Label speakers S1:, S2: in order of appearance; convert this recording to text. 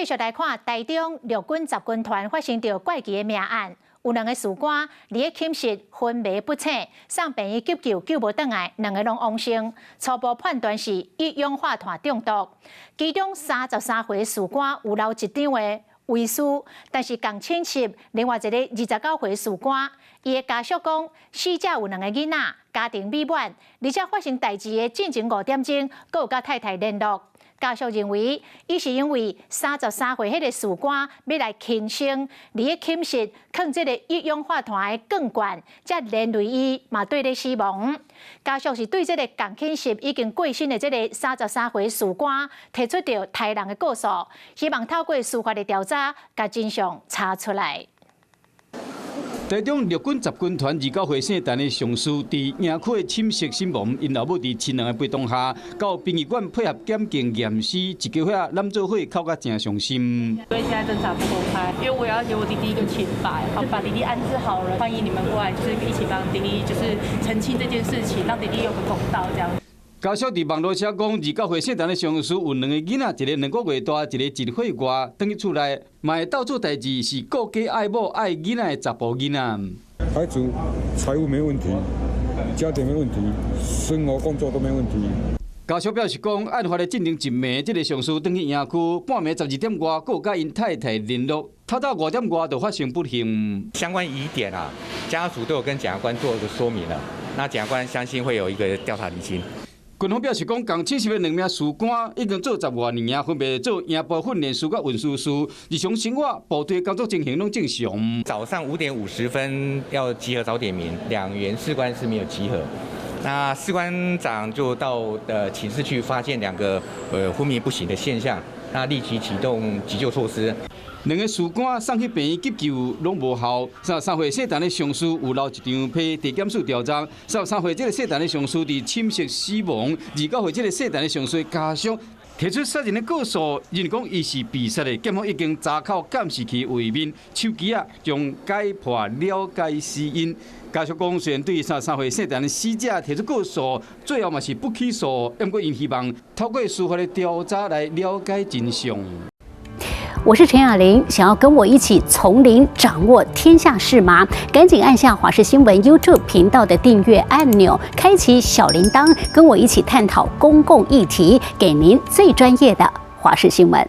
S1: 續來看台中陸軍十軍團發生著怪奇的命案，有兩個士官佇咧寢室昏迷不醒，送病院急救救無轉來，兩个攏往生。初步判斷是一氧化碳中毒。其中33歲士官有留一張的遺書，但是仝寢室另外一个29歲士官，伊的家屬講，死者有兩个囡仔，家庭美滿，而且發生代誌的進前5點鐘，閣有佮太太聯絡。家屬認為，伊是因為33歲彼个士官欲來輕生，佇咧寢室囥這个一氧化碳的鋼罐，才連累伊嘛綴咧死亡。家屬是對這个仝寢室已經過身的這个33歲士官提出著刣人的告訴，希望透過司法的調查，共真相查出來。
S2: 台中陸軍十軍團29歲姓陳的上士，佇營區的寢室身亡，𪜶老母佇親人的陪同下，到殯儀館配合檢驗驗屍，一家伙攬做伙哭甲誠傷心。
S3: 因為現在偵查不公開，因為我要給我弟弟一個清白，把弟弟安置好了，歡迎你們過來，就是一起幫弟弟，就是澄清這件事情，讓弟弟有個公道，這樣。
S2: 家屬佇網路寫講，29歲姓陳的上士有兩个囡仔，一个2個月大，一个1歲外，轉去厝內嘛會鬥做代誌，是顧家愛某愛囡仔的查埔囡仔。
S4: 孩子財務沒問題，家庭沒問題，生活工作都沒問題。
S2: 家屬表示講，案發的進前一暝，這个上士轉去營區，半暝12點外，閣有佮𪜶太太聯絡，透早5點外就發生不幸。
S5: 相關疑點啊，家屬都有跟檢察官做一個說明了，那檢察官相信會有一個調查釐清。
S2: 軍方表示講，仝寢室的兩名士官已經做十外年啊，分別做營部訓練師佮運輸師，日常生活、部隊工作情形攏正常。
S5: 早上5點50分要集合早點名，兩員士官是沒有集合。那士官長就到寢室去，發現兩個昏迷不醒的現象，那立即啟動急救措施。
S2: 兩個士官送去病院急救攏無效。33歲姓陳的上士有留一張批地檢署調查。33歲這个姓陳的上士佇寢室死亡。29歲這个姓陳的上士家屬提出殺人的告訴，認為講伊是被殺的。檢方已經查扣監視器畫面、手機仔，將解破了解死因。家屬講，雖然對33歲姓陳的死者提出告訴，最後嘛是不起訴，毋過𪜶希望透過司法的調查來了解真相。
S6: 我是陳雅玲，想要跟我一起從零掌握天下事嗎？趕緊按下華視新聞 YouTube 頻道的訂閱按鈕，開啟小鈴鐺，跟我一起探討公共議題，給您最專業的華視新聞。